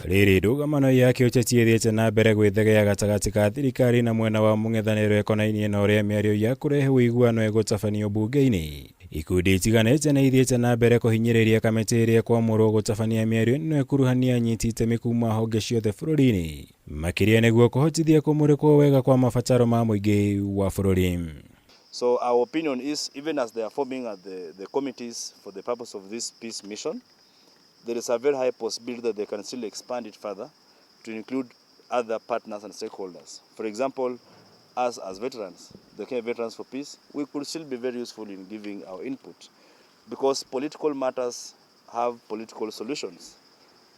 Rĩrĩ ndũgamano ya kĩũteti ĩthiĩte na mbere gwĩthegea gatagatĩ ka thirikari na mwena wa mũng'ethanĩro ĩkonainie na ũrĩa mĩario ya kũrehe ũiguano ĩgũtabanio mbunge-inĩ. Ikundi itiganĩte nĩ ithiĩte na mbere kũhinyĩrĩria kamĩtĩ ĩrĩa ĩkwamũrwo gũtabania mĩario ĩno ĩkuruhania anyiti itemi kuma honge ciothe bũrũri-inĩ, makĩria nĩguo kũhotithia kũmũrĩkwo wega kwa mabataro ma mũingĩ wa bũrũri. So our opinion is, even as they are forming the committees for the purpose of this peace mission, there is a very high possibility that they can still expand it further to include other partners and stakeholders. For example, us as veterans, the Kenya Veterans for Peace, we could still be very useful in giving our input, because political matters have political solutions,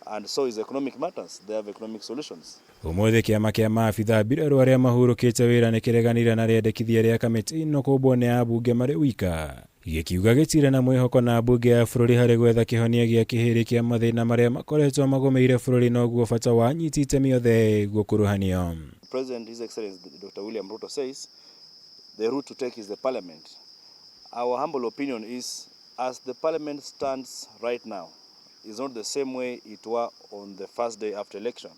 and so is economic matters, they have economic solutions. Ũmũthĩ kĩama kĩa maabitha mbirarũ arĩa mahurũkĩte wĩra nĩ kĩreganire na rĩendekithia rĩa kamĩtĩ ĩno kũmbwo nĩ ambunge marĩ wika, gĩkiuga gĩtirĩ na mwĩhoko na mbunge ya bũrũri harĩ gwetha kĩhonia gĩa kĩhĩrĩ kĩa mathĩna marĩa makoretwo magũmĩire bũrũri, noguo bata wa anyiti itemi othe gũkuruhanio. President, His Excellency Dr. William Ruto, says the route to take is the parliament. Our humble opinion is, as the parliament stands right now, is not the same way it were on the first day after election.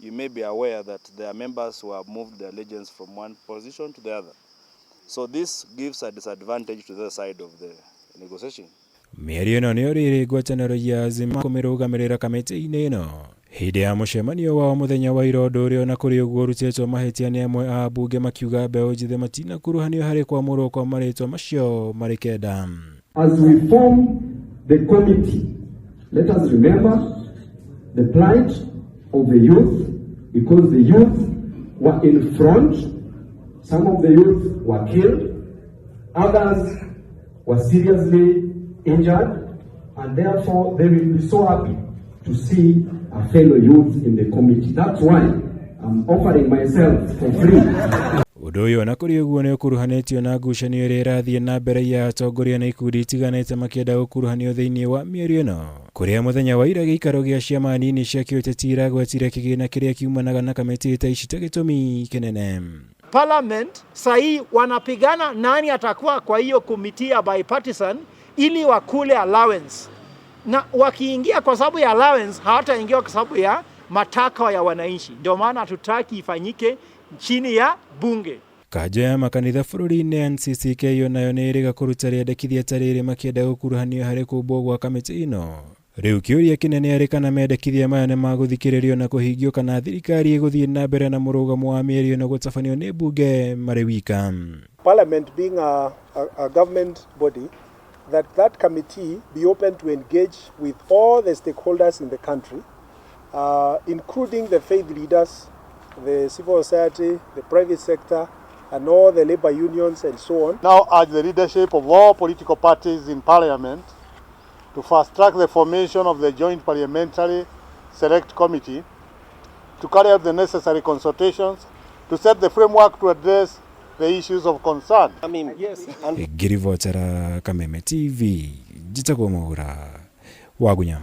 You may be aware that there are members who have moved their allegiance from one position to the other. So this gives a disadvantage to the other side of the negotiation. Mĩario ĩno nĩ rĩrĩ ngwatanĩro ya Azima kũmĩrũgamĩrĩra kamĩtĩ-inĩ ĩno hĩndĩ ya mũcemanio wao mũthenya wa ira, ũndũ ũrĩa ona kũrĩ ũguo ũrutĩtwo mahĩtia nĩ amwe a ambunge makiuga mbeũ njĩthĩ matinakuruhanio harĩ kwamũrwo kwa marĩtwa macio marĩ kenda. As we form the committee, let us remember the plight of the youth, because the youth were in front. Some of the youth were killed, others were seriously injured, and therefore they will be so happy to see a fellow youth in the committee. That's why I'm offering myself for free. Ũndũ ũyũ ona kũrĩ ũguo nĩ ũkuruhanĩtio na ngucanio ĩrĩa ĩrathiĩ na mbere ya atongoria na ikundi itiganĩte makĩenda gũkuruhanio thĩinĩ wa mĩario ĩno, kũrĩa mũthenya wa ira gĩikaro gĩa ciama nini cia kĩũteti iragwetire kĩgĩna kĩrĩa kiumanaga na kamĩtĩ ta ici ta gĩtũmi kĩnene. Parliament sahii wanapigana nani atakuwa kwa hiyo committee ya bipartisan ili wakule allowance, na wakiingia kwa sababu ya allowance hawataingia kwa sababu ya matakwa ya wananchi. Ndio maana hatutaki ifanyike chini ya bunge. Kanjũ ya makanitha bũrũri-inĩ NCCK onayo nĩ ĩrĩga kũruta rĩendekithia ta rĩrĩ makĩenda gũkuruhanio harĩ kũmbwo gwa kamĩtĩ ĩno. Rĩu kĩũria kĩnene arĩ kana mendekithia maya nĩ magũthikĩrĩrio na kũhingio, kana thirikari ĩgũthiĩ na mbere na mũrũgamo wa mĩario ĩno gũtabanio nĩ mbunge marĩ wika. Parliament being a government body, that committee be open to engage with all the stakeholders in the country, including the faith leaders, the civil society, the private sector, and all the labor unions and so on. Now urge the leadership of all political parties in Parliament to fast-track the formation of the Joint Parliamentary Select Committee to carry out the necessary consultations to set the framework to address the issues of concern. Ngĩribotera Kameme TV, njĩtagwo Mwaura Wagunya.